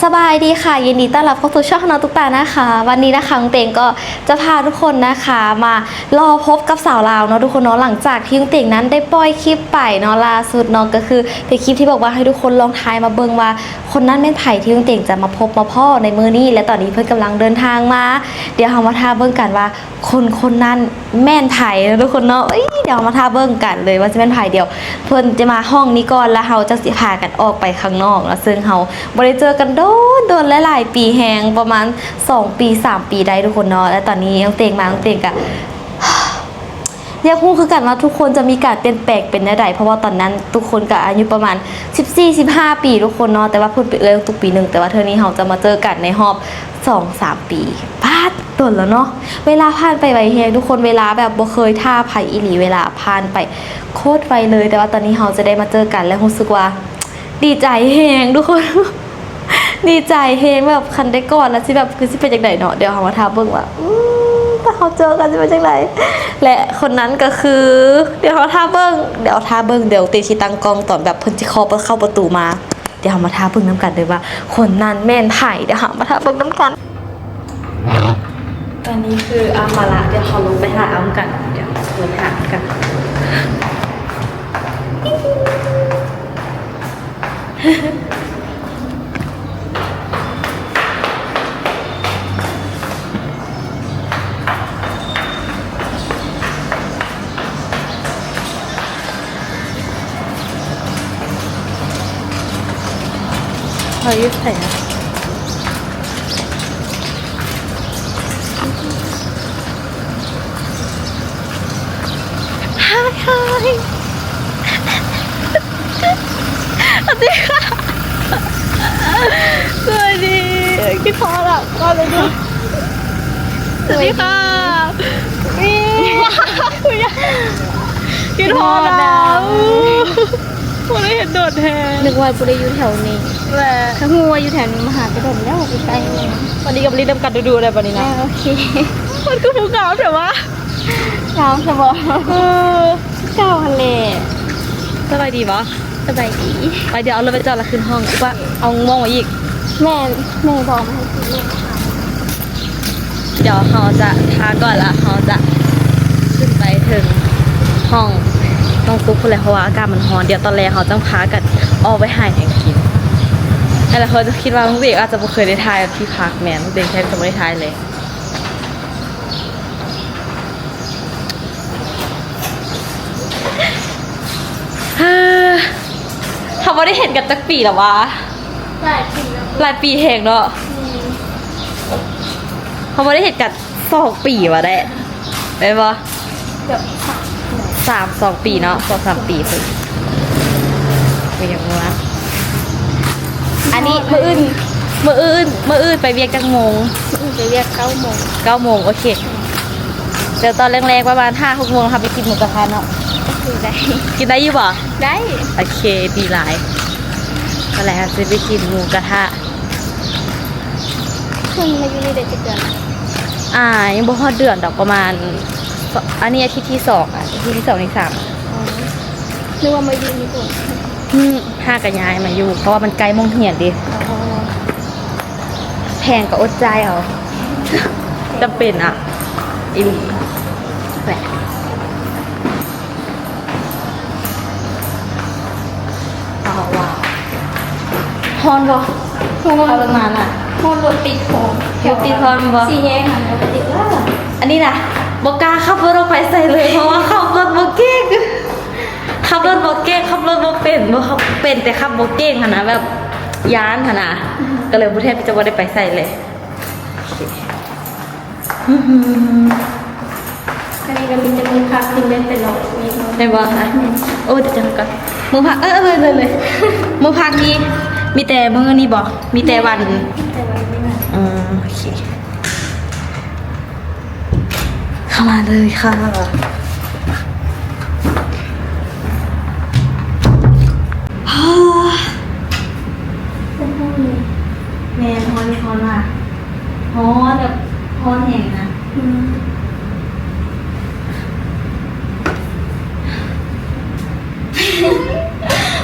ສະບາຍດີຄ່ະ ຍິນດີຕ້ອນຮັບເຂົ້າສູ່ຊ່ອງຂອງນ້ອງຕຸກຕານະຄະ. ວັນນີ້ນະຄະ ນ້ອງເຕັງກໍຈະພາທຸກຄົນນະຄະ ມາລໍພົບກັບສາວລາວເນາະທຸກຄົນເນາະ. ຫຼັງຈາກທີ່ນ້ອງເຕັງນັ້ນໄດ້ປ່ອຍຄລິບໄປເນາະ ລ່າສຸດເນາະ ກໍຄືເປັນຄລິບທີ່ບອກວ່າໃຫ້ທຸກຄົນລອງທາຍມາເບິ່ງວ່າຄົນນັ້ນແມ່ນໃຜ ທີ່ນ້ອງເຕັງຈະມາພົບມາພໍ້ໃນມື້ນີ້ ແລະ ຕອນນີ້ເພິ່ນກຳລັງເດີນທາງມາ. ດຽວເຮົາມາຖ້າເບິ່ງກັນວ່າ ຄົນຄົນນັ້ນແມ່ນໃຜເນາະທຸກຄົນເນາະ. ເອີຍ ດຽວເຮົາມາຖ້າເບິ່ງກັນເລີຍວ່າຊິແມ່ນໃຜ. ດຽວເພິ່ນຈະມາຫ້ອງນີ້ກ່ອນ ແລ້ວເຮົາຈັ່ງຊິພາກັນອອກໄປຂ້າງນອກເນາະ. ເຊິ່ງເຮົາບໍ່ໄດ້ເຈີກັນດົນໆ ຫຼາຍໆປີແຮງ ປະມານສອງປີ ສາມປີໄດ້ທຸກຄົນເນາະ. ແລະ ຕອນນີ້ນ້ອງເຕັງມາ ນ້ອງເຕັງກະ ຢາກຮູ້ຄືກັນວ່າທຸກຄົນຈະມີການປ່ຽນແປງເປັນແນວໃດ ເພາະວ່າຕອນນັ້ນທຸກຄົນກະອາຍຸປະມານສິບສີ່ ສິບຫ້າປີທຸກຄົນເນາະ. ແຕ່ວ່າເພິ່ນເປັນເອື້ອຍນ້ອງຕຸກປີໜຶ່ງ ແຕ່ວ່າເທື່ອນີ້ເຮົາຈະມາເຈີກັນໃນຮອບ ສອງສາມປີ. ປາດ ດົນແລ້ວເນາະ. ເວລາຜ່ານໄປໄວແຮງທຸກຄົນ ເວລາແບບບໍ່ເຄີຍຖ້າໃຜອີ່ຫຼີ ເວລາຜ່ານໄປໂຄດໄວເລີຍ. ແຕ່ວ່າຕອນນີ້ເຮົາຈະໄດ້ມາເຈີກັນ ແລະ ຮູ້ສຶກວ່າດີໃຈແຮງທຸກຄົນ ດີໃຈແຮງ ແບບຄັນໄດ້ກອດແລ້ວຊິແບບ ຄືຊິເປັນຈັ່ງໃດເນາະ. ດຽວເຮົາມາຖ້າເບິ່ງວ່າ ອືມ ຖ້າເຮົາເຈີກັນຊິເປັນຈັ່ງໃດ. ແລະ ຄົນນັ້ນກໍຄື ດຽວເຮົາຖ້າເບິ່ງ ດຽວຖ້າເບິ່ງ ດຽວເຕຊິຕັ້ງກ້ອງຕອນແບບເພິ່ນຊິເຄາະເຂົ້າປະຕູມາ. ດຽວເຮົາມາຖ້າເບິ່ງນຳກັນເດີວ່າຄົນນັ້ນແມ່ນໃຜ. ດຽວເຮົາມາຖ້າເບິ່ງນຳກັນ. ຕອນນີ້ຄືອ້ຳມາລະ ດຽວເຮົາລົງໄປຫາອ້ຳກັນ ດຽວລົງໄປຫາອ້ຳກັນ. ເຮົາຢູ່ໃສນະ? ຮາຍ ຮາຍ ສະຫວັດດີ ສະຫວັດດີ ຄິດຮອດອະ ກ່ອນເລີຍດູ. ສະຫວັດດີຄ່ະ ອີ ຄິດຮອດອະ ບໍ່ໄດ້ເຫັນດົນແຮງ ນຶກວ່າບໍ່ໄດ້ຢູ່ແຖວນີ້ ແຫຼະ ຖ້າຮູ້ວ່າຢູ່ແຖວນີ້ມາຫາແຕ່ດົນແລ້ວ ໃກ້ໆ ວັນນີ້ກໍມາຫຼິ້ນນຳກັນດຸໆ ໄດ້ບັດນີ້ນະ. ເອີ ໂອເຄ ມັນຄືຜູ້ງາມແທ້ວະ. ງາມຊະບໍ? ເອີ ເກົ່າຫັ້ນແຫຼະ. ສະບາຍດີບໍ່? ສະບາຍດີ. ໄປ ດຽວເອົາລົດໄປຈອດແລ້ວຂຶ້ນຫ້ອງ. ວ່າເອົາມ່ວງມາອີກ. ແມ່ ແມ່ບອກມາໃຫ້ຊື້. ດຽວເຮົາຈະຖ້າກ່ອນ ແລ້ວເຮົາຈະຂຶ້ນໄປເທິງຫ້ອງນ້ອງຕຸກພຸ້ນແຫຼະ ເພາະວ່າອາກາດມັນຮ້ອນ. ດຽວຕອນແລງເຮົາຈັ່ງພາກັນອອກໄປຫາຫຍັງກິນ. ຫຼາຍໆຄົນຈະຄິດວ່ານ້ອງເຕັງອາດຈະບໍ່ເຄີຍໄດ້ຖ່າຍທີ່ພັກ ແມ່ນ ນ້ອງເຕັງແທບຈະບໍ່ໄດ້ຖ່າຍເລີຍ. ເຮົາບໍ່ໄດ້ເຫັນກັນຈັກປີແລ້ວວະ? ຫຼາຍປີແລ້ວ ຫຼາຍປີແຮງເນາະ. ອືມ ເຮົາບໍ່ໄດ້ເຫັນກັນສອງປີວ່າໄດ້ ແມ່ນບໍ່? ເກືອບສາມ ສາມ ສອງປີເນາະ ສອງສາມປີພຸ້ນ. ເປັນຫຍັງວະ? ອັນນີ້ມື້ອື່ນ ມື້ອື່ນ ມື້ອື່ນໄປວຽກຈັກໂມງ? ມື້ອື່ນໄປວຽກເກົ້າໂມງ. ເກົ້າໂມງ ໂອເຄ. ດຽວຕອນແລງໆ ປະມານຫ້າຫົກໂມງ ເຮົາໄປກິນໝູກະທະເນາະ. ໂອເຄ ໄດ້. ກິນໄດ້ຢູ່ບໍ່? ໄດ້. ໂອເຄ ດີຫຼາຍ. ຕອນແລງເຮົາຊິໄປກິນໝູກະທະ. ເພິ່ນມາຢູ່ນີ້ໄດ້ຈັກເດືອນ? ອ່າ ຍັງບໍ່ຮອດເດືອນດອກ ປະມານ ອັນນີ້ອາທິດທີສອງ ອາທິດທີສອງ ທີສາມ. ອໍ ນຶກວ່າມາຢູ່ນີ້ດົນ. ອືມ ຫາກະຍ້າຍມາຢູ່ ເພາະວ່າມັນໃກ້ໂຮງຮຽນເດ້. ອໍ ແພງກໍອົດຈ່າຍເອົາ ຈຳເປັນອະ ອີ່ຫຼີແຫຼະ. ວ້າວ ຮ້ອນບໍ່? ຮ້ອນ. ເຂົ້າລົດມານະ ຮ້ອນ ລົດຕິດຮ້ອນ. ລົດຕິດຮ້ອນບໍ່? ສີ່ແຍກຫັ້ນ ລົດຕິດຫຼາຍ. ອັນນີ້ນະ ບໍ່ກ້າຂັບລົດອອກໄປໃສເລີຍ ເພາະວ່າຂັບລົດບໍ່ເກັ່ງ. ຂັບລົດບໍ່ເກັ່ງ ຂັບລົດບໍ່ເປັນ ບໍ່ຂັບເປັນ ແຕ່ຂັບບໍ່ເກັ່ງຫັ້ນນະ ແບບຢ້ານຫັ້ນນະ. ອືມ ກໍເລີຍບໍ່ ແທບຈະບໍ່ໄດ້ໄປໃສເລີຍ. ໂອເຄ ອັນນີ້ກໍມີແຕ່ໝູ່ພັກທີ່ແມ່ນໄປເລາະເວກເນາະ ແມ່ນບໍ່? ອືມ ໂອ້ ດຽວຈັກກ່ອນ ໝູ່ພັກ ເອີ ເອີ ເລີຍ ເລີຍ ເລີຍ ໝູ່ພັກນີ້ ມີແຕ່ມື້ນີ້ບໍ່? ມີແຕ່ວັນ ມີແຕ່ວັນນີ້ນະ. ອືມ ໂອເຄ ເຂົ້າມາເລີຍຄ່ະ. ແມ່ນ ຮ້ອນ ຮ້ອນວ່າ ຮ້ອນແບບ ຮ້ອນແຮງນະ. ອືມ.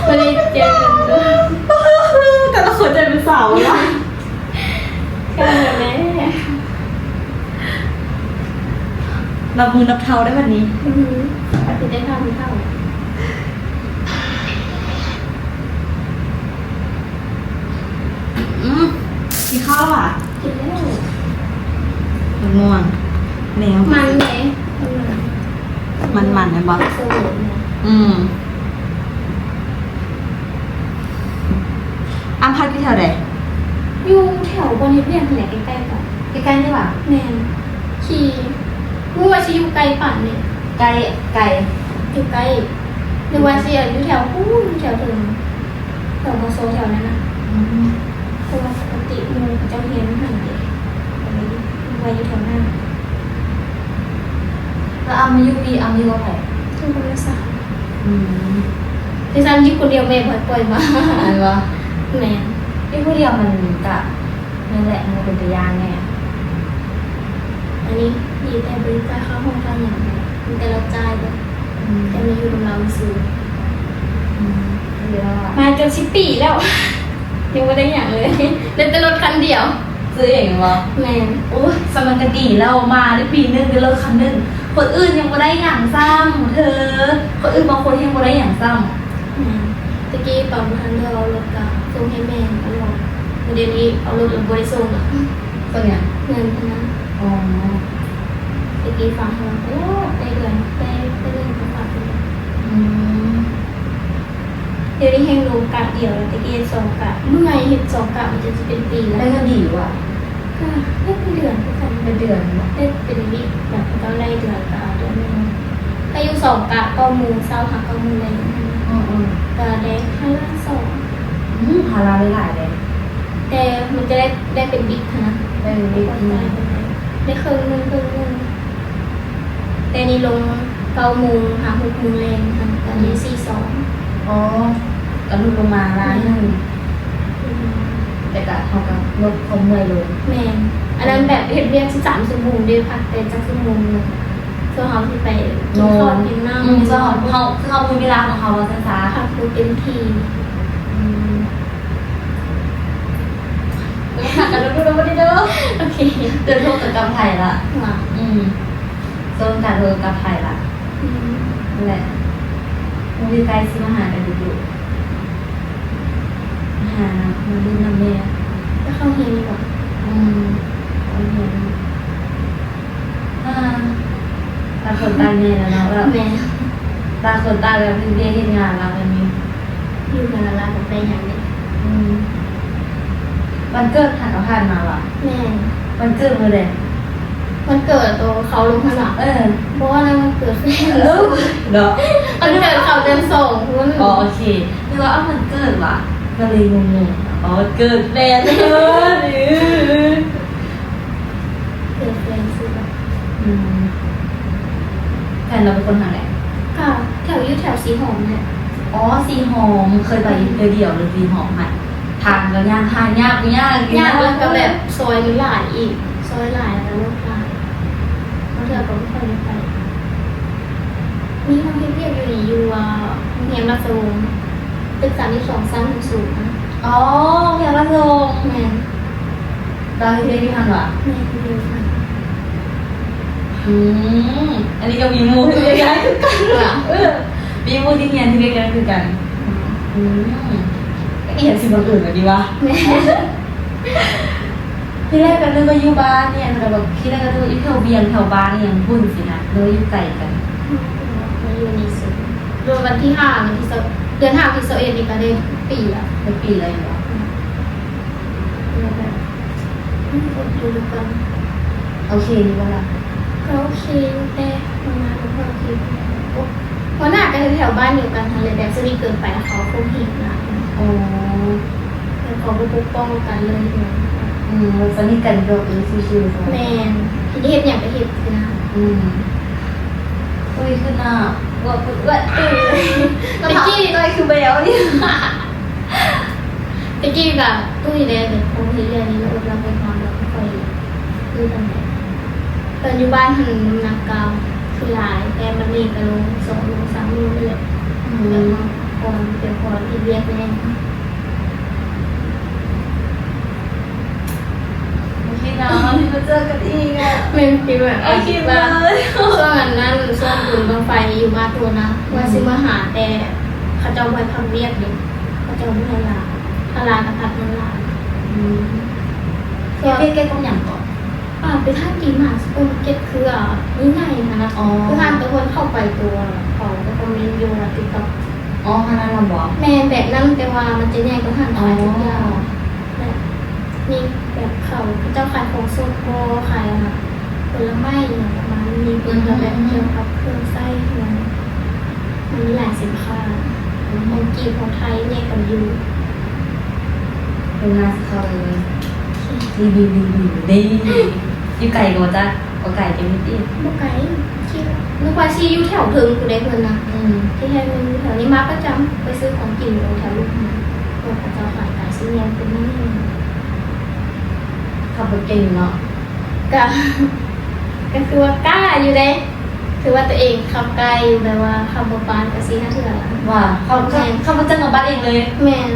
ບໍ່ໄດ້ເຈີກັນດົນ. ແຕ່ລະຄົນໃຈເປັນສາວລະ. ເຂົ້າມາແມ່. ນັບມື້ນັບເທົ່າໄດ້ບັດນີ້. ອື ອາດຈະໄດ້ເທົ່າເທົ່າ. ອືມ ກິນເຂົ້າລະຫວາ? ກິນແລ້ວ. ໝາກມ່ວງແນວ ມັນເດ້ ມັນໆ ແມ່ນບໍ່? ອືມ. ອ້ຳພັກຢູ່ແຖວໃດ? ຢູ່ແຖວບ່ອນເຮັດວຽກຫັ້ນແຫຼະ ໃກ້ໆ ກັນ. ໃກ້ໆ ນີ້ຫວາ? ແມ່ນ. ຂີ່ ບໍ່ວ່າຊິຢູ່ໄກປານໃດ. ໃກ້ ໄກ. ຢູ່ໃກ້. ຫຼືວ່າຊິຢູ່ແຖວພຸ້ນ ແຖວເທິງ ແຖວ ມຊ ແຖວນັ້ນນະ. ອືມ. ເພາະວ່າປົກກະຕິໝູ່ເຂົາເຈົ້າຮຽນຢູ່ຫັ້ນເດ້ ກໍເລີຍວ່າຢູ່ແຖວນັ້ນ. ແລ້ວອຳມາຢູ່ປີ ອຳມາຢູ່ກັບໃຜ? ຢູ່ກັບນ້າສາວ. ອືມ. ຄືຊັ້ນຢູ່ຄົນດຽວແມ່ບໍ່ໃຫ້ປ່ອຍມາ. ແມ່ນບໍ່? ແມ່ນ. ຢູ່ຜູ້ດຽວມັນກະ ນັ້ນແຫຼະ ມັນກໍເປັນຕາຢ້ານແດ່. ອັນນີ້ດີແຕ່ບໍ່ໄດ້ຈ່າຍຄ່າຫ້ອງຄ່າຫຍັງ ມີແຕ່ລາຍຈ່າຍເບິດ. ອືມ. ແຕ່ມາຢູ່ນຳລາວຊື່. ອືມ. ມາຈົນສິບປີແລ້ວ ຍັງບໍ່ໄດ້ຫຍັງເລີຍ ໄດ້ແຕ່ລົດຄັນດຽວ. ຊື້ເອງແມ່ນບໍ່? ແມ່ນ. ໂອ້ຍ ສະມັນກໍດີແລ້ວ ມາໄດ້ປີໜຶ່ງໄດ້ລົດຄັນໜຶ່ງ. ຄົນອື່ນຍັງບໍ່ໄດ້ຫຍັງຊ້ຳເທີ ຄົນອື່ນບາງຄົນຍັງບໍ່ໄດ້ຫຍັງຊ້ຳ. ແມ່ນ. ແຕ່ກີ້ຕອນບໍ່ທັນໄດ້ເອົາລົດກະສົ່ງໃຫ້ແມ່ຕະຫຼອດ ແຕ່ດຽວນີ້ເອົາລົດແລ້ວບໍ່ໄດ້ສົ່ງລະ. ເປັນຫຍັງ? ເງິນພະນັນ. ອໍ. ແຕ່ກີ້ຝາກໃຫ້ຕະຫຼອດ ແຕ່ເດືອນ ແຕ່ ແຕ່ເດືອນກໍຝາກໄປເລີຍ. ອືມ. ດຽວນີ້ແຮ່ງລົງກະດຽວ ແຕ່ກີ້ເຮັດສອງກະ ເມື່ອຍ ເຮັດສອງກະມັນຈະຊິເປັນປີແລ້ວ. ໄດ້ເງິນດີຢູ່ຫວາ? ກະເຮັດເປັນເດືອນຄືກັນ. ເປັນເດືອນບໍ່? ເຮັດເປັນວິ ແບບເຂົາເຈົ້າໄລ່ເດືອນ ກະເດືອນໜຶ່ງ ກະຢູ່ສອງກະ ເກົ້າໂມງເຊົ້າຫາເກົ້າໂມງແລງ. ອືມໆ. ກະໄດ້ຫ້າລ້ານສອງ. ອືມ ຫ້າລ້ານ ໄດ້ຫຼາຍເດ້. ແຕ່ມັນຈະໄດ້ ໄດ້ເປັນບິດຫັ້ນນະ. ໄດ້ເປັນບິດ. ອືມ. ໄດ້ເຄິ່ງໜຶ່ງ ເຄິ່ງໜຶ່ງ. ແຕ່ນີ້ລົງເກົ້າໂມງຫາຫົກໂມງແລງຫັ້ນ ກະໄດ້ ອືມ ສີ່ສອງ. ອໍ ກະຫຼຸດລົງມາລ້ານໜຶ່ງ. ອືມ. ແຕ່ກະເຮົາກະລົດຄວາມເມື່ອຍລົງ. ແມ່ນ. ອັນນັ້ນແບບເຮັດວຽກສິບສາມຊົ່ວໂມງເດ້ ພັກແຕ່ຈັກຊົ່ວໂມງໜຶ່ງ ສ່ວນເຮົາຊິໄປກິນເຂົ້າກິນນ້ຳ. ອືມ. ສ່ວນເຮົາ ເຮົາ ຄືເຮົາມີເວລາຂອງເຮົາວ່າຊັ້ນຊະ ພັກບໍ່ເຕັມທີ່. ອືມ. ໄປຫາກັນດູໆ ບໍ່ໄດ້ເດີ. ໂອເຄ. ເດືອນຫົກກະກັບໄທລະ. ຫວາ? ອືມ. ຊ່ວງການໂທກັບໄທລະ. ອືມ. ນັ້ນແຫຼະ ມື້ໃກ້ຊິມາຫາກັນດຸໆ ມາຫາ ມາຫຼິ້ນນຳແມ່. ໄປເຂົ້າຮຽນຢູ່ບໍ່? ອືມ ເຂົ້າຮຽນ. ອ່າ ຕ່າງຄົນຕ່າງໃຫຍ່ແລ້ວເນາະ ແບບ ແມ່ນ ຕ່າງຄົນຕ່າງແບບເຮັດວຽກເຮັດງານລະ ແບບນີ້ ຢູ່ເຮືອນລະ ລະບໍ່ໄດ້ຫຍັງເດ. ອືມ. ວັນເກີດຫາກະຜ່ານມາຫວາ? ແມ່ນ. ວັນເກີດມື້ໃດ? ວັນເກີດໂຕເຂົາລົງຫັ້ນຫວາ? ເອີ. ບໍ່ ນັ້ນວັນເກີດແຟນ. ເອີ ເນາະ ວັນເກີດເຂົາເດືອນສອງພຸ້ນ. ອໍ ໂອເຄ. ນຶກວ່າ ເອົ້າ ວັນເກີດຫວາ ກະເລີຍງົງໆ. ອໍ ວັນເກີດແຟນ. ເອີ. ເກີດແຟນຊື່. ອືມ. ແຟນລາວເປັນຄົນທາງໃດ? ກະແຖວ ຢູ່ແຖວສີຫອມແຫຼະ. ອໍ ສີຫອມ. ເຄີຍໄປ ອືມ ເທື່ອດຽວເລີຍ ສີຫອມຫັ້ນ. ທາງກະຍາກ ທາງຍາກ ຍາກ ຍາກ ແລ້ວກະແບບຊອຍມັນຫຼາຍອີກ ຊອຍຫຼາຍ ແລ້ວກະລົດຫຼາຍ ບາງເທື່ອກະບໍ່ຄ່ອຍໄດ້ໄປ. ມີ ເຮົາເຮັດວຽກຢູ່ນີ້ ຢູ່ ເອີ ໂຮງແຮມລາຊະວົງ ຕຶກສາມສິບສອງຊັ້ນສູງ. ອໍ ໂຮງແຮມລາຊະວົງ. ແມ່ນ. ລາວເຮັດວຽກຢູ່ຫັ້ນຫວາ? ແມ່ນ ເຮັດວຽກຢູ່ຫັ້ນ. ອືມ. ອັນນີ້ກະມີໝູ່ເຮັດວຽກຢູ່ຫັ້ນຄືກັນຫວາ? ເອີ ມີໝູ່ທີ່ຮຽນເຮັດວຽກຢູ່ຫັ້ນຄືກັນ. ອືມ. ກະອີ່ຫຍັງຊິບັງເອີນແບບນີ້ຫວາ? ແມ່ນ. ທີແລກກະນຶກວ່າຢູ່ບ້ານອີ່ຫຍັງ ແຕ່ວ່າທີແລກກະນຶກວ່າຢູ່ແຖວວຽງ ແຖວບ້ານອີ່ຫຍັງພຸ້ນຊີ້ນະ ນຶກວ່າຢູ່ໄກກັນ. ມາຢູ່ນີ້ສຸດ ເດືອນ ວັນທີຫ້າ ວັນທີຊາວ ເດືອນຫ້າ ວັນທີຊາວເອັດນີ້ກະໄດ້ປີລະ. ໄດ້ປີລະແມ່ນບໍ່? ອືມ. ແລ້ວກະ ອືມ ອົດຢູ່ນຳກັນ. ໂອເຄຢູ່ບໍ່ລະ? ກະໂອເຄຢູ່ ແຕ່ຫົວໜ້າບໍ່ຄ່ອຍໂອເຄ. ໂອ ຫົວໜ້າກະແຖວບ້ານດຽວກັນຫັ້ນແຫຼະ ແບບສະໜິດເກີນໄປ ເຂົາຄົມເຫັນຫຼາຍ. ອໍ. ແບບເຂົາບໍ່ປົກປ້ອງກັນເລີຍ. ອືມ. ແບບສະໜິດກັນກະ ເອີ ຊິວໆ. ແມ່ນ. ຊິເຮັດຫຍັງກະເຮັດຊີ້ນະ. ອືມ. ໂອ້ຍ ຄືໜ້າ ເວົ້າ ເອື້ອຍ ຕະກີ້ ຕະກີ້ຄືແບວນີ້. ຕະກີ້ກະຕຸ້ຍແດ່ ແບບເຮົາເຮັດວຽກນີ້ລະອົດລະເຮັດນອນລະບໍ່ຄ່ອຍ ຄືກັນແຫຼະ. ຕອນຢູ່ບ້ານຫັ້ນນ້ຳໜັກກະຄືຫຼາຍ ແຕ່ບາດນີ້ກະລົງສອງໂລສາມໂລນີ້ແຫຼະ. ອືມ. ແບບ ເປັນເພາະເຮັດວຽກແດ່. ບໍ່ຄິດນະ ເຮົາຊິມາເຈີກັນອີກອະ. ແມ່ນ ຄິດວ່າ ບໍ່ຄິດເລີຍ. ຊ່ວງອັນນັ້ນ ຊ່ວງບຸນບັ້ງໄຟຢູ່ມາໂທນະ ອືມ ວ່າຊິມາຫາ ແຕ່ເຂົາເຈົ້າບໍ່ໃຫ້ພັກວຽກເດ້ ເຂົາເຈົ້າບໍ່ໃຫ້ລາ ຖ້າລາກໍພັກເງິນຫຼາຍ. ອືມ ເຮັດວຽກກ່ຽວກັບຫຍັງເກາະ? ອ່າ ໄປຖ່າຍຕີມາ ຊຸບເປີມາເກັດ ຄື ອ່າ ໃຫຍ່ໆຫັ້ນນະ. ອໍ ຄືຮ້ານແຕ່ຄົນເຂົ້າໄປຕົວະ ເຂົາກໍຄອມເມັນຢູ່ ອ່າ ຕິກຕັອກ. ອໍ ຮ້ານນັ້ນນະບໍ? ແມ່ນ ແບບນັ້ນ ແຕ່ວ່າມັນຈະໃຫຍ່ກວ່າຮ້ານຂາຍທຸກຢ່າງ. ອໍ ແບບມີແບບເຂົາ ເຂົາເຈົ້າຂາຍຂອງສົດບໍ ຂາຍ ອ່າ ຜົນລະໄມ້ອີ່ຫຍັງປະມານນີ້. ເພິ່ນກໍແບບ ອືມ ກ່ຽວກັບເຄື່ອງໃຊ້ເຮືອນ ມັນມີຫຼາຍສິນຄ້າ ອືມ ຂອງຈີນ ຂອງໄທ ແຍກກັນຢູ່. ໂຮງງານເຂົ້າເລີຍ ດີໆໆໆ ຢູ່ໄກບໍ່ຈັກ? ບໍ່ໄກ ຈັກນິດເອງ. ບໍ່ໄກ ຄິດວ່າ ນຶກວ່າຊິຢູ່ແຖວເທິງພຸ້ນເດ້ເພິ່ນນະ. ອືມ ທີ່ແທ້ແມ່ນຢູ່ແຖວນີ້ ມາປະຈຳ ໄປຊື້ຂອງກິນຢູ່ແຖວລຸ່ມຫັ້ນ ເພາະເຂົາເຈົ້າຂາຍກາຍຊິແມ່ນເປັນມື້. ຂັບລົດເກັ່ງເນາະ. ກະ ກະຄືວ່າກ້າຢູ່ເດ້ ຖືວ່າຕົວເອງຂັບກ້າຢູ່ ແບບວ່າຂັບບໍ່ປານກະສີ່ຫ້າເທື່ອລະ. ວ່າ ຂັບ ແມ່ນ ຂັບ ຂັບລົດຈັກມາບາດເອງເລີຍ? ແມ່ນ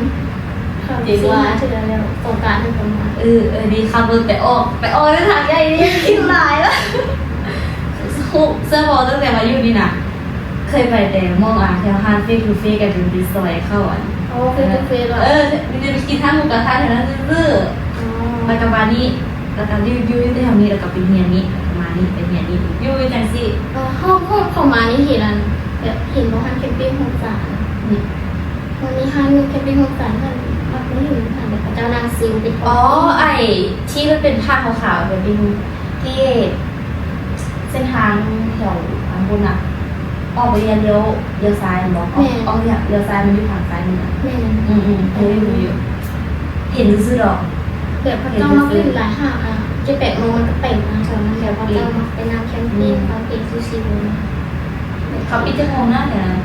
ຂັບສີ່ຫ້າເທື່ອແລ້ວ ສອງການເພິ່ນກໍມາ. ເອີ ເອີ ດີ ຂັບລົດໄປອອກ ໄປອອກທາງໃຫຍ່ນີ້ ຄິດຫຼາຍລະ. ຮູ້ ເຊື່ອບໍ່ ຕັ້ງແຕ່ມາຢູ່ນີ້ນະ ເຄີຍໄປແຕ່ໝ່ອງ ອ່າ ແຖວຮ້ານເຟກທູເຟກ ກັນ ທີ່ຊອຍເຂົ້າ ອັນ ອໍ ເຟກທູເຟກເນາະ. ເອີ ມີແຕ່ໄປກິນຮ້ານໝູກະທະແຖວນັ້ນຊື່ໆ. ອໍ ແລ້ວກໍມານີ້ ແລ້ວກໍຢູ່ ຢູ່ແຖວນີ້ ແລ້ວກໍໄປຮຽນນີ້ ປະມານນີ້ ໄປຮຽນນີ້ ຢູ່ຈັ່ງຊີ້. ເອີ ເຂົ້າ ເຂົ້າ ເຂົ້າມານີ້ເຫັນ ອັນ ແບບເຫັນບໍ່ ຮ້ານແຄມປິງຫົກສາມນີ້ ມັນມີຮ້ານແຄມປິງຫົກສາມຫັ້ນ ມັກມາຢູ່ຫັ້ນ ແບບເຂົາເຈົ້ານັ່ງຊິວເປັນ ອໍ ໄອ້ທີ່ມັນເປັນຜ້າຂາວໆ ແບບທີ່ ທີ່ເສັ້ນທາງແຖວອັນພຸ້ນນະ ອອກໄປລຽວ ລຽວຊ້າຍແມ່ນບໍ່? ແມ່ນ ອອກ ອອກ ລຽວຊ້າຍ ມັນຢູ່ທາງຊ້າຍມືນະ. ແມ່ນ ອືມໆ ເຄີຍເຫັນຢູ່ ເຫັນຊື່ໆດອກ. ແບບເຂົາເຈົ້າມັກຫຼິ້ນຫຼາຍຫ້າງ ອ່າ ເຈັດແປດໂມງມັນກໍເຕັມນະ ແຖວນັ້ນ ແບບເຂົາເຈົ້າມັກໄປນັ່ງແຄມປິງ ອືມ ຟັງເພງຊິວໆ. ເຂົາປິດຈັກໂມງນະແຖວນັ້ນ?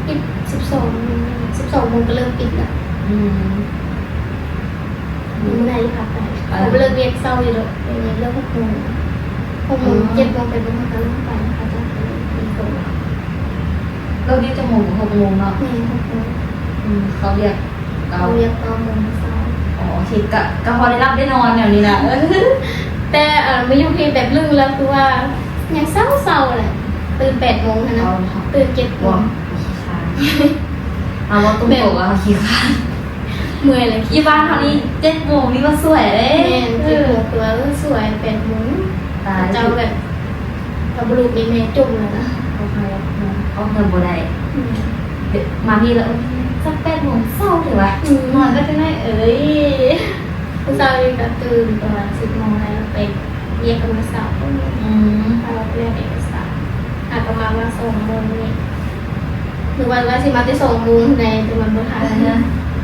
ປິດສິບສອງໂມງ ສິບສອງໂມງກໍເລີ່ມປິດລະ. ອືມ ມື້ໃດພັກໄດ້ ເອີ ເຂົາເລີກວຽກເຊົ້າຢູ່ດອກ ເລີກຫົກໂມງ ຫົກໂມງ ເຈັດໂມງ ແປດໂມງເຂົາກໍເລີ່ມໄປ ເຂົາເຈົ້າກໍເລີກວຽກ. ເລີກວຽກຈັກໂມງ? ຫົກໂມງເນາະ. ແມ່ນ ຫົກໂມງ. ອືມ ເຂົ້າວຽກ ເກົ້າ ເຂົ້າວຽກເກົ້າໂມງເຊົ້າ. ອໍ ໂອເຄ ກະ ກະພໍໄດ້ຫຼັບໄດ້ນອນແນວນີ້ນະ. ແຕ່ ເອີ ມາຢູ່ພີ້ແບບລຶ້ງແລ້ວ ຄືວ່າຍັງເຊົ້າໆແຫຼະ ຕື່ນແປດໂມງຫັ້ນນະ ຕື່ນເຈັດໂມງ. ເຮົາເວົ້າຕົງໆວ່າເຮົາຂີ້ຄ້ານ ເມື່ອຍແລ້ວ. ຢູ່ບ້ານເຮົານີ້ເຈັດໂມງນີ້ວ່າສວຍເດ້. ແມ່ນ ເຈັດໂມງ ເອີ ຄືວ່າ ເອີ ສວຍ ແປດໂມງ ຕາຍ ເຈົ້າແບບ ຖ້າບໍ່ລຸກນີ້ແມ່ຈົ່ມແລ້ວນະ ອອກເຮືອນ ອອກເຮືອນບໍ່ໄດ້. ອືມ ມາພີ້ລະ ໂອ້ຍ ສັກແປດໂມງເຊົ້າເດວະ. ອືມ ນອນກໍຈັ່ງໄດ້ເອີຍ. ມື້ເຊົ້ານີ້ກໍຕື່ນປະມານສິບໂມງ ແລ້ວໄປວຽກກັບມື້ເຊົ້າ. ອືມ ເຮົາໄປແລກເອກະສານ ຫາກໍມາວ່າສອງໂມງນີ້ ຫຼືວ່າ ວ່າຊິມາແຕ່ສອງໂມງໃດ ແຕ່ມັນບໍ່ທັນ. ເອີ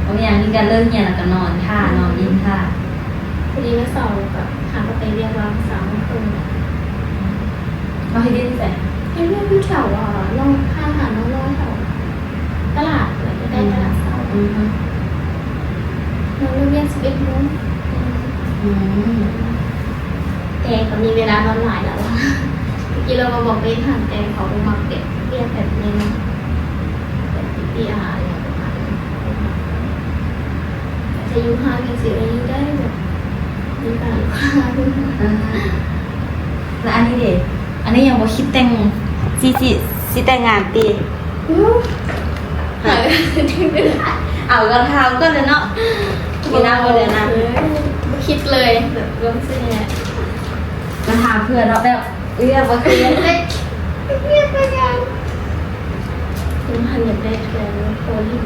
ບໍ່ມີຫຍັງ ມີການເລີກຮຽນແລ້ວກໍນອນຖ້າ ອືມ ນອນຫຼິ້ນຖ້າ. ພໍດີວັນເສົາກໍຫາກໍໄປວຽກວ່າສາມໂມງເຄິ່ງ. ເຮົາເຮັດວຽກຢູ່ໃສ? ເຮັດວຽກຢູ່ແຖວ ເອີ ນ້ອງ ຮ້ານອາຫານນ້ອງນ້ອຍແຖວຕະຫຼາດ ໃກ້ຕະຫຼາດເຊົ້າ. ອືມ ນ້ອງເລີກວຽກສິບເອັດໂມງ. ອືມ ແຕ່ກໍມີເວລານອນຫຼາຍແລ້ວ. ຕະກີ້ລາວມາບອກເວນຫັ້ນ ແຕ່ເຂົາບໍ່ມັກເຮັດວຽກແບບນີ້ນະ ແບບ ພີອາ ອີ່ຫຍັງປະມານນັ້ນ ຈະຢູ່ຮ້ານຈັ່ງຊີ້ ເອີ ຢູ່ໄດ້ແບບມີການລູກຄ້າ. ອ່າ ແລ້ວອັນນີ້ເດ? ອັນນີ້ຍັງບໍ່ຄິດແຕ່ງ ຊິ ຊິ ຊິແຕ່ງງານຕິ? ອື ເອົາ ກໍຖາມກ່ອນແຫຼະເນາະ. ບໍ່ ບໍ່ ບໍ່ ບໍ່ ບໍ່ຄິດເລີຍ ແບບລົງຊື່ນີ້ແຫຼະ ມາຖາມເພື່ອເນາະ ແບບ ເອີ ບໍ່ເຄີຍ ເຮັດວຽກເຮັດຫຍັງ. ຍັງບໍ່ທັນຢາກໄດ້ເທື່ອ ພໍຫຼິ້ນ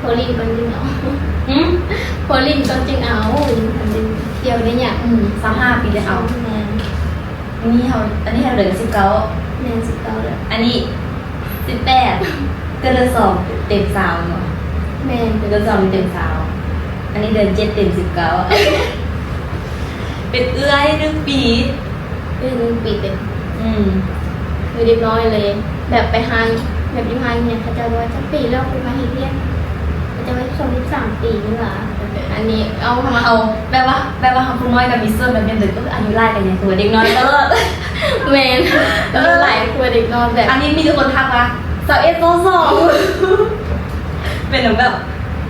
ພໍຫຼິ້ນກ່ອນຈຶ່ງເອົາ. ຫື? ພໍຫຼິ້ນກ່ອນຈຶ່ງເອົາ ຍັງບໍ່ທັນໄດ້ທ່ຽວໄດ້ຫຍັງ. ອືມ ຊາວຫ້າປີແລ້ວເອົາ. ແມ່ນ ອັນນີ້ເຮົາ ອັນນີ້ເຮົາເດີນສິບເກົ້າ. ແມ່ນ ສິບເກົ້າແລ້ວ. ອັນນີ້ສິບແປດ ກໍເດີນສອງເຕັມຊາວເນາະ. ແມ່ນ ເດີນສອງເຕັມຊາວ. ອັນນີ້ເດີນເຈັດເຕັມສິບເກົ້າ ເປັນເອື້ອຍໜຶ່ງປີ. ເອື້ອຍໜຶ່ງປີເຕັມ. ອືມ ຄືເດັກນ້ອຍເລີຍ ແບບໄປຮ້ານ ແບບຢູ່ຮ້ານຮຽນ ເຂົາເຈົ້າວ່າ ຈັກປີແລ້ວຄືມາເຮັດວຽກ? ເຂົາເຈົ້າວ່າ ສິບສອງ ສິບສາມປີນີ້ຫວາ. ອັນນີ້ເອົາ ເຮົາ ແບບວ່າ ແບບວ່າເຮົາຜູ້ນ້ອຍກໍມີສ່ວນ ແບບຍັງເດັກ ອາຍຸຫຼາຍກໍຍັງຄືວ່າເດັກນ້ອຍຕະຫຼອດ. ແມ່ນ ເອີ ອາຍຸຫຼາຍຄືວ່າເດັກນ້ອຍແບບ. ອັນນີ້ມີແຕ່ຄົນທັກວ່າ ຊາວເອັດ ຊາວສອງ. ເປັນແບບ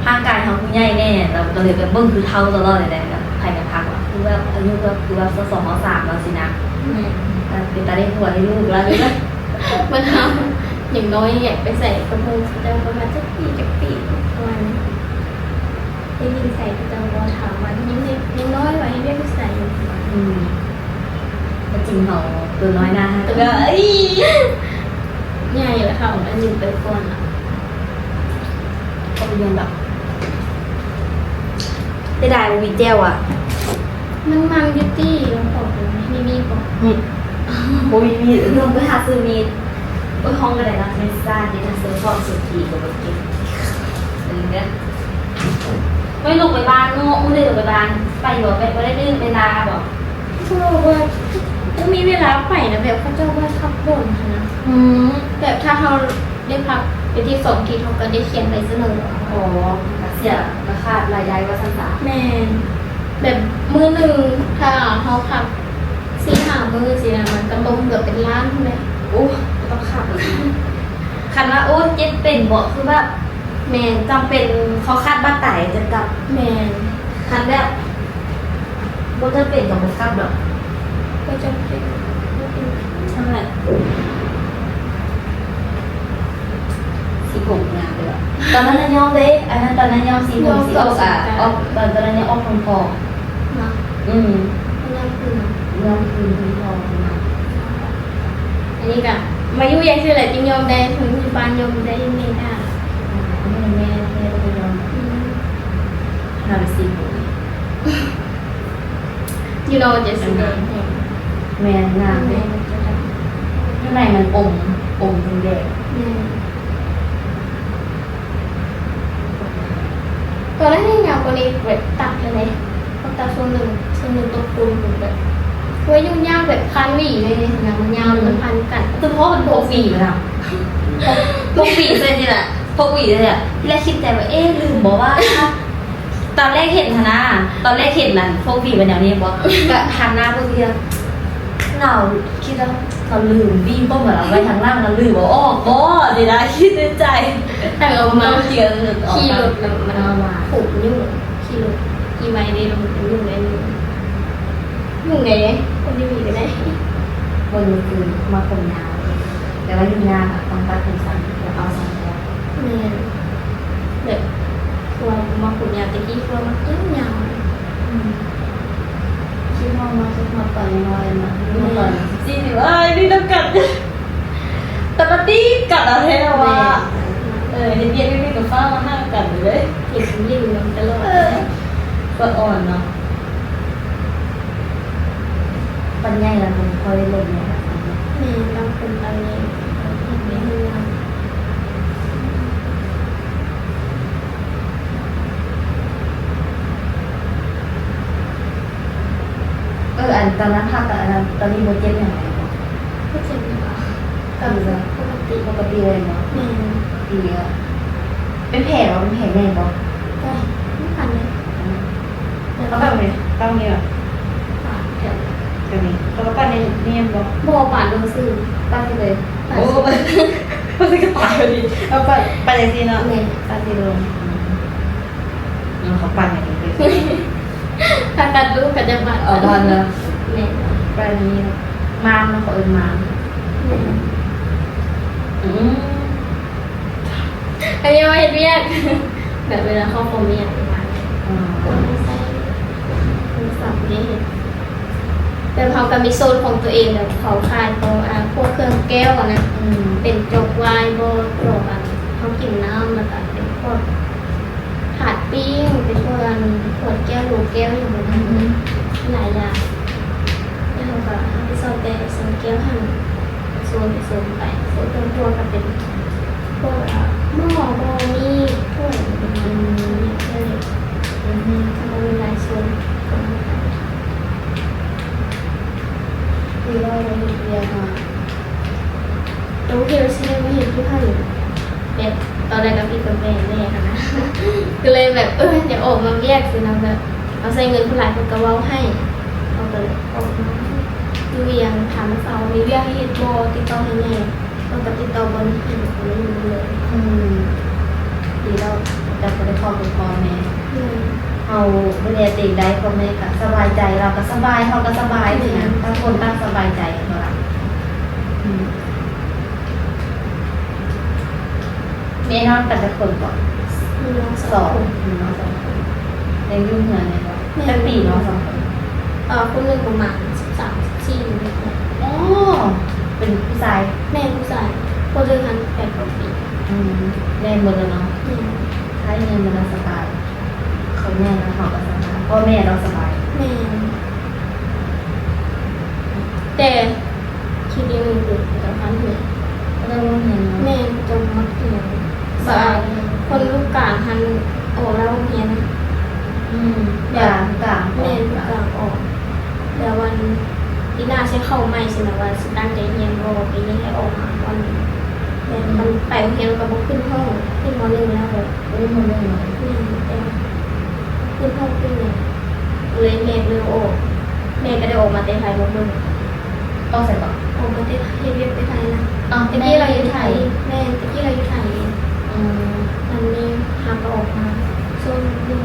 ຮ່າງກາຍເຮົາຜູ້ໃຫຍ່ແດ່ ແລ້ວກໍເລີຍແບບເບິ່ງຄືເຖົ້າຕະຫຼອດເລີຍແຫຼະ ແບບໃຜກໍທັກວ່າ ຄືແບບອາຍຸແບບ ຄືແບບຊາວສອງ ຊາວສາມແລ້ວຊີ້ນະ. ແມ່ນ ກໍເປັນຕາໄດ້ຜົວໃຫ້ລູກແລ້ວເດີ. ບັດເຮົາຍັງນ້ອຍ ຢາກໄປໃສກັບໝູ່ເຂົາເຈົ້າ ປະມານຈັກປີ ຈັກປີປະມານນີ້ ໄດ້ຍິນໃສ່ເຂົາເຈົ້າເວົ້າ ຖາມວ່າຍັງເດັກ ຍັງນ້ອຍວ່າ ເຮັດວຽກຢູ່ໃສ. ອືມ ກໍຈິງເຮົາໂຕນ້ອຍໜ້າຮັກ ໂຕ ກໍ ເອີຍ ໃຫຍ່ແລ້ວ ເຖົ້າອາຍຸໄປກ່ອນລະ ກໍບໍ່ແມ່ນດອກ. ເສຍດາຍບໍ່ມີແຈ່ວອະ. ມັນມັນຢູ່ຕິ ລອງປອກເບິ່ງ ມີມີບໍ່? ອືມ ບໍ່ມີມີດ. ເອີ ຕ້ອງໄປຫາຊື້ມີດ. ໂອ້ຍ ຫ້ອງກໍໄດ້ນະ ມີຊາດນີ້ນະ ຊື້ຂອງຊື້ກີກໍບໍ່ເກັບ. ອັນນີ້ເດີ ໄວ້ລົງໄປບ້ານເນາະ ມື້ໃດລົງໄປບ້ານ ໄປບໍ່? ແບບບໍ່ໄດ້ເລື່ອນເວລາບໍ່? ບໍ່ ບໍ່ ບໍ່ມີເວລາໄປນະ ແບບເຂົາເຈົ້າບໍ່ໃຫ້ພັກດົນຫັ້ນນະ. ອືມ ແບບຖ້າເຮົາ ໄດ້ພັກອາທິດສອງອາທິດ ເຮົາກໍໄດ້ຂຽນໃບສະເໜີ. ອໍ ກໍເສຍ ກໍຂາດລາຍໄດ້ວ່າຊັ້ນຊະ. ແມ່ນ ແບບມື້ໜຶ່ງຖ້າເຮົາພັກສີ່ຫ້າມື້ຊີ້ນະ ມັນກໍຕົກເກືອບເປັນລ້ານພຸ້ນເດ້. ໂອ້ ກໍຕ້ອງຂາດເລີຍ. ຄັນວ່າ ໂອ້ ເຈັບເປັນບໍ່ ຄືແບບ ແມ່ນ ຈຳເປັນເຂົາຂາດບາດຕາຍຈັ່ງກັບ. ແມ່ນ ຄັນແບບ ບໍ່ຈຳເປັນກໍບໍ່ຂັບດອກ. ບໍ່ຈຳເປັນ ບໍ່ເປັນຫຍັງ. ນັ້ນແຫຼະ ສີຜົມງາມເລີຍ. ຕອນນັ້ນນະຍ້ອມເດ້ ອັນນັ້ນຕອນນັ້ນຍ້ອມສີຜົມ ສີອອກ ອອກ ຕອນ ຕອນນັ້ນຍັງອອກທອງໆ. ເນາະ ອືມ ຍ້ອມຄືນເນາະ ຍ້ອມຄືນທອງໆນະ. ອັນນີ້ກະມາຢູ່ຢ່າງຊີ້ແຫຼະ ຈຶ່ງຍ້ອມໄດ້ ຢູ່ບ້ານຍ້ອມບໍ່ໄດ້ ແມ່ດ່າ. ແມ່ ແມ່ ແມ່ບໍ່ໄດ້ຍ້ອມ. ອືມ ຫາໄປສີຜົມ. ຢູ່ນອກຈະສີແດງແຮງ. ແມ່ນ ງາມເດ້. ຢູ່ໃນມັນອົມ ອົມແດງ. ແມ່ນ ຕອນແລກນີ້ຍາວກວ່ານີ້ ແບບຕັດເລີຍເດ້ ເຂົາຕັດຊ່ວງໜຶ່ງ ຊ່ວງໜຶ່ງຕົກປູນແບບ ໂອ້ຍ ຫຍຸ້ງຍາກ ແບບພັນຫວີເລີຍນະ ມັນຍາວ ອືມ ແລ້ວມັນພັນກັນ. ຄືພໍ່ມັນພວກຫວີນະ ພວກຫວີເຊັ່ນນີ້ລະ ພວກຫວີເລີຍ. ທີແລກຄິດໃຈວ່າ ເອ ລືມບໍ່ວ່າ ຕອນແລກເຫັນຫັ້ນນະ ຕອນແລກເຫັນນັ້ນ ພວກຫວີມັນແນວນີ້ບໍ່ ກະຫັນໜ້າເບິ່ງເທື່ອ ລາວຄິດວ່າລາວລືມຫວີຜົມລາວໄວ້ທາງຫຼັງ ລາວລືມເອົາອອກບໍ່ ຊິໄດ້ຄິດໃນໃຈ. ເອົາມາ ຂີ່ລົດແລ້ວມັນຜົມຫຍຸ້ງ ຂີ່ລົດຂີ່ໄວເດ້ ແລ້ວມັນຫຍຸ້ງໄດ້ ຫຍຸ້ງ ຫຍຸ້ງເດ້ ຄົນທີ່ມີກໍໄດ້. ບໍ່ຮູ້ຄື ມັກຜົມຍາວ ແຕ່ວ່າຫຍຸ້ງຍາກອະ ຕ້ອງຕັດຜົມສັ້ນ ແລ້ວເອົາສັ້ນ. ແມ່ນ ແບບ ພວກມັກຜົມຍາວ ແຕ່ກີ້ພວກມັກຍາວໆ. ອືມ ຄິດຮອດ ມາຄິດຮອດຕອນນ້ອຍໆ ມາ ແມ່ນ ຕອນສິບສີ່ ສິບ ອ້າຍ ນີ້ນຳກັນ ຕະປະຕິກັນເອົາແທ້ວ່າ ແມ່ນ ເອີ ເຮັດວຽກຢູ່ນີ້ກໍຟ້າວມາຫາກັນເລີຍ ເຫັນຫຼິ້ນນຳຕະຫຼອດ. ເອີ ກໍອ່ອນເນາະ. ບັດໃຫຍ່ແລ້ວກໍບໍ່ຄ່ອຍໄດ້ລົມແລ້ວ. ແມ່ນ ບາງຄົນຕອນນີ້ເຮັດວຽກເຮືອນ. ເອີ ອັນຕອນນັ້ນຜ່າຕັດ ອັນນັ້ນ ຕອນນີ້ບໍ່ເຈັບຫຍັງແລ້ວບໍ່? ບໍ່ເຈັບແລ້ວ ກໍ ກໍ ປົກກະຕິ ປົກກະຕິເລີຍບໍ່? ແມ່ນ ດີແລ້ວ. ເປັນແຜບໍ່? ເປັນແຜໃຫຍ່ບໍ່? ກໍ ບໍ່ປານໃດ. ອືມ ເອົາແບບນີ້ ຕັ້ງນີ້ແບບ ປາດແຖວ ແບບນີ້ ແລ້ວກໍປາດນີ້ ນີ້ແມ່ນບໍ່? ບໍ່ ປາດລົງຊື່ ປາດຊີ້ເລີຍ. ໂອ້ ປາດ ປາດຊີ້ກໍຕາຍພໍດີ. ເອົາປາດ ປາດຈັ່ງຊີ້ເນາະ. ແມ່ນ ປາດຊີ້ລົງ. ອືມ ເຂົາປາດໃຫ້ເລີຍ ຖ້າຕັດລູກເຂົາຈະປາດ. ເອົາບາດນະ. ແມ່ນ ປາດນີ້ ມາມເນາະ ເຂົາເອີ້ນມາມ. ແມ່ນ ອືມ. ອັນນີ້ວ່າເຮັດວຽກ ແບບເວລາເຂົ້າຄອມອີ່ຫຍັງປະມານນີ້. ອໍ ໃຊ້ໂທລະສັບນີ້ເຮັດ ແບບເຮົາກໍມີໂຊນຂອງຕົວເອງ ແບບເຂົາຂາຍຂອງ ອ່າ ພວກເຄື່ອງແກ້ວຫັ້ນນະ. ອືມ ເປັນຈອກວາຍບໍ ຈອກ ອັນ ເຮົາກິນນ້ຳ ແລ້ວກໍເປັນພວກຖາດປີ້ງ ເປັນພວກ ອັນ ຂວດແກ້ວ ໂຫຼແກ້ວ ຫຍັງແບບນັ້ນ. ອືມ ຫຼາຍຢ່າງ ແລ້ວເຮົາກໍຮັບຜິດຊອບແຕ່ໂຊນແກ້ວຫັ້ນ. ໂຊນ ໂຊນໄປ ໂຊນເຄື່ອງຄົວກໍເປັນພວກ ເອີ ໝໍ້ບໍ ມີຖ້ວຍ ອືມ ມີຖ້ວຍເລັກ ອືມ ກໍມີຫຼາຍໂຊນ. ຄືວ່າເຮັດວຽກມາ ໂຕເຮັດຊິໄດ້ມາເຮັດຢູ່ຫັ້ນ ແບບຕອນແລກກໍຜິດກັບແມ່ແນ່ຫັ້ນນະ ກໍເລີຍແບບ ເອີ ຢາກອອກນອກວຽກຊີ້ນະ ແບບ ເຮົາໃຊ້ເງິນຜູ້ຫຼາຍເພິ່ນກໍເວົ້າໃຫ້ ເຮົາກໍເລີຍອອກມາຢູ່ວຽງ ຖາມວ່າເຂົາມີວຽກໃຫ້ເຮັດບໍ່ ຕິດຕໍ່ໃຫ້ແດ່ ເຮົາກໍຕິດຕໍ່ບໍ່ໄດ້ ເຮົາກໍເລີຍຢູ່ເລີຍ. ອືມ ດີແລ້ວ ເຮົາດູແລຕົວເອງໄດ້ ພໍ່ແມ່ກໍສະບາຍໃຈ ລາວກໍສະບາຍ ເຮົາກໍສະບາຍ ແມ່ນ ຊິນະ ຕ່າງຄົນຕ່າງສະບາຍໃຈ ແມ່ນບໍ່ລະ? ອືມ ມີນ້ອງກັນຈັກຄົນເກາະ? ມີນ້ອງສອງ ສອງຄົນ ມີນ້ອງສອງຄົນ ຍັງຢູ່ເຮືອນແມ່ນບໍ່? ແມ່ນ ຈັກປີນ້ອງສອງຄົນ? ເອີ ຄົນໜຶ່ງປະມານສິບສາມ ສິບສີ່ນີ້ແຫຼະ. ອໍ ເປັນຜູ້ຊາຍ? ແມ່ນ ຜູ້ຊາຍ. ຄົນໜຶ່ງຫັ້ນແປດກວ່າປີ. ອືມ ໃຫຍ່ເບິດແລ້ວເນາະ? ແມ່ນ ໃຊ້ເງິນມັນລະສະບາຍ. ເຂົາໃຫຍ່ແລ້ວເຮົາກໍສະບາຍ ພໍ່ແມ່ເຮົາສະບາຍ. ແມ່ນ ແຕ່ຄິດອີກໜຶ່ງຄື ເຂົາເຈົ້າພາເຮົາຮຽນ ເຂົາເຈົ້າຮຽນເນາະ. ແມ່ນ ເຂົາເຈົ້າມັກຮຽນ. ສະບາຍ ຄົນລູກກາງຫັ້ນອອກແລ້ວໂຮງຮຽນ. ອືມ ແບບ ກາງ ກາງ ແມ່ນ ລູກກາງອອກ. ແລ້ວອັນປີໜ້າຊິເຂົ້າໃໝ່ ຊິແບບວ່າຊິຕັ້ງໃຈຮຽນບໍ່ ປີນີ້ໃຫ້ອອກມາກ່ອນ. ແມ່ນ ອືມ ມັນໄປໂຮງຮຽນມັນກໍບໍ່ຂຶ້ນຫ້ອງ ຂຶ້ນ ມໍໜຶ່ງ ແລ້ວ. ໂອ້ ມໍໜຶ່ງເນາະ. ແມ່ນ ແຕ່ຂຶ້ນຫ້ອງຂຶ້ນຫຍັງ ເລີຍແມ່ເລີຍອອກ. ແມ່ກໍໄດ້ອອກມາແຕ່ໄທມາເບິ່ງ. ອອກໃສເກາະ? ອອກມາແຕ່ເຮັດວຽກແຕ່ໄທນະ. ອ້າວ ແຕ່ກີ້ລາວຢູ່ໄທ. ແມ່ນ ແຕ່ກີ້ລາວຢູ່ໄທ. ອືມ ມັນມີ ເຮົາກໍອອກມາຊ່ວງໜຶ່ງ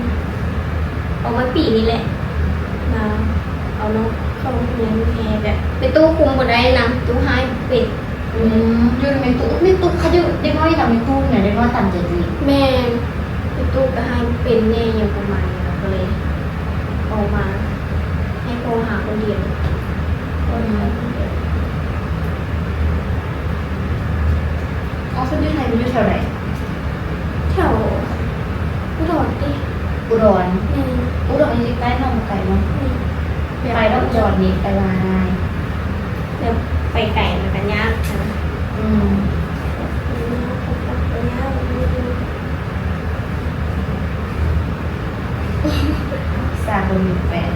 ອອກມາປີນີ້ແຫຼະ ມາເອົານ້ອງເຂົ້າໂຮງຮຽນແຮ ແບບແມ່ຕູ້ຄຸມບໍ່ໄດ້ນະ ຕູ້ຮ້າຍເປັນ. ອືມ ຢູ່ນຳແມ່ຕູ້ ແມ່ຕູ້ ເຂົາຢູ່ ເດັກນ້ອຍນຳແມ່ຕູ້ນະ ເດັກນ້ອຍຕາມໃຈຕົວເອງ. ແມ່ນ ແມ່ຕູ້ກໍຮ້າຍເປັນແດ່ ຫຍັງປະມານນີ້ ກໍເລີຍອອກມາໃຫ້ພໍ່ຫາຄົນດຽວ. ອືມ ອໍ ເພິ່ນຢູ່ໄທ ເພິ່ນຢູ່ແຖວໃດ? ແຖວອຸດອນຕິ? ອຸດອນ. ແມ່ນ ອຸດອນນີ້ໃກ້ເນາະ ບໍ່ໄກເນາະ. ແມ່ນ ໄປດອກ ອຸດອນນີ້ໄປວ່າງ່າຍ ແບບໄປໄກມັນກໍຍາກນະ. ອືມ ໄປຍາກ ໄປຍາກ. ສາວບໍ່ມີແຟນ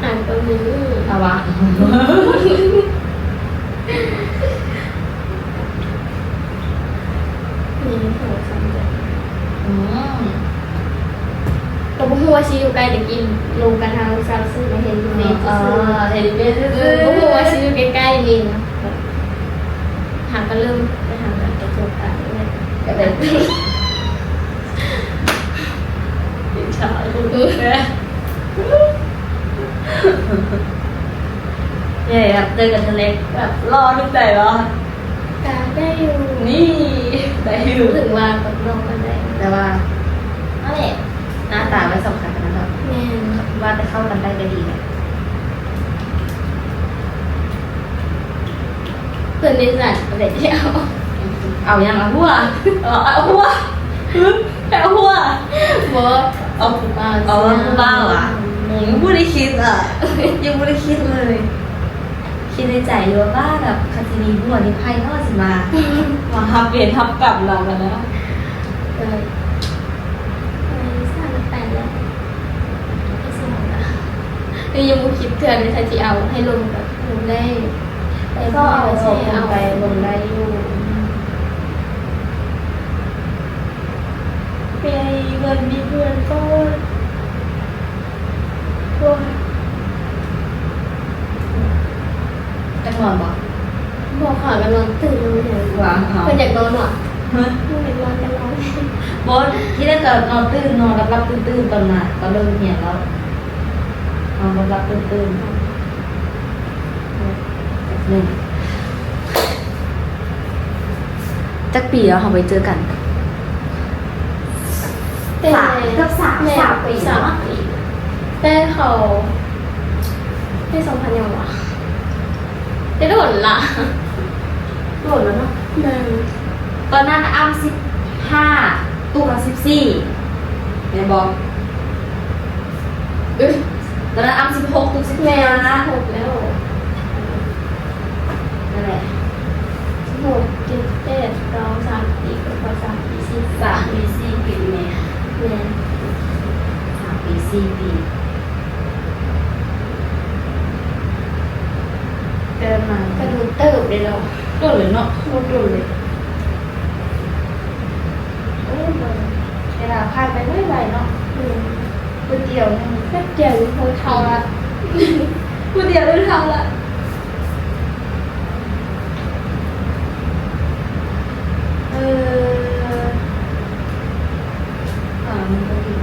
ຫາກໍມີ ເອົາວະ. ມີສອງສາມເດືອນ. ອືມ ກໍບໍ່ຮູ້ວ່າຊິຢູ່ໃກ້ ແຕ່ກີ້ລົມກັນທາງໂທລະສັບຊື່ ມາເຫັນຢູ່ເຟສຊື່ໆ. ເອີ ເຫັນເຟສຊື່ໆ. ເອີ ບໍ່ຮູ້ວ່າຊິຢູ່ໃກ້ໆນີ້ນະ. ຫາກໍເລີ່ມໄປຫາກັນປະສົບການນີ້ແຫຼະ ກໍໄດ້ ອິດສາລູກແທ້. ເອີ ແບບເຈີກັນເທື່ອແລກ ແບບຫຼໍ່ຖືກໃຈບໍ່? ກໍໄດ້ຢູ່. ນີ້ ໄດ້ຢູ່. ເຖິງວ່າກັບນ້ອງກໍໄດ້ ແຕ່ວ່າ ນັ້ນແຫຼະ ໜ້າຕາມັນສຳຄັນຂະໜາດນັ້ນ. ແມ່ນ ວ່າແຕ່ເຂົ້າກັນໄດ້ກໍດີແລ້ວ. ເພິ່ນນີ້ຊັ້ນ ເອົາຫຍັງ? ເອົາຫົວ ເອົາຫົວ ເອົາຫົວ. ບໍ່ ເອົາ ເອົາຜູ້ບ່າວຫວາ? ອືມ ຍັງບໍ່ໄດ້ຄິດອະ ຍັງບໍ່ໄດ້ຄິດເລີຍ. ຄິດໃນໃຈຢູ່ວ່າ ວ່າແບບ ຄັນຊິມີຜົວນີ້ ໃຜເນາະຊິມາ ມາຮັບເວນຮັບກຳນຳຫັ້ນນະ. ເອີ ໄປຊັ້ນໄປແລ້ວ ໄປຊິເອົາລະ ຍັງບໍ່ຄິດເທື່ອເດ ຖ້າຊິເອົາໃຫ້ລົມກໍລົມໄດ້ ແຕ່ກໍເອົາອອກໄປລົມໄດ້ຢູ່. ໄປເບິ່ງມີເພື່ອນກ່ອນ. ໂອ້ຍ ຈັກນອນບໍ່? ບໍ່ຄ່ະ ກໍນອນຕື່ນຢູ່. ຫວາ ເພິ່ນຢາກນອນຫວາ? ຮະ? ເພິ່ນຢາກນອນກໍນອນ. ບໍ່ ທີແລກກໍນອນຕື່ນ ນອນຫຼັບໆຕື່ນໆ ຕອນມາ ຕອນເລີກຮຽນແລ້ວ ນອນຫຼັບໆຕື່ນໆ. ໜຶ່ງ ຈັກປີແລ້ວເຮົາບໍ່ໄດ້ເຈີກັນ? ແຕ່ ສາມ ເກືອບສາມ ແມ່ນ ສາມປີ ສາມປີ ແຕ່ເຂົາ ແຕ່ສອງພັນຫຍັງຫວາ? ແຕ່ດົນລະ ດົນແລ້ວເນາະ. ແມ່ນ ຕອນນັ້ນອ້ຳສິບຫ້າ ຕຸກກໍສິບສີ່ ແມ່ນບໍ່? ເອີ ຕອນນັ້ນອ້ຳສິບຫົກ ຕຸກສິບຫ້າ ແມ່ນ ສິບຫົກແລ້ວ. ນັ້ນແຫຼະ ຫົກ ເຈັດ ແປດ ເກົ້າ ສາມປີ ກໍພໍສາມປີ ສີ່ ສາມປີ ສີ່ປີແມ່. ແມ່ນ ສາມປີ ສີ່ປີ ເກີນມາ ກະດົນເຕີບເດເນາະ. ດົນເລີຍເນາະ ດົນເລີຍ. ໂອ້ຍ ເວລາຜ່ານໄປໄວໆເນາະ. ອືມ ມື້ດຽວໜຶ່ງ ແປັບດຽວນີ້ໂພດເທົ່າລະ ມື້ດຽວນີ້ເທົ່າລະ. ເອີ ອ່າ ມັນກໍດີ.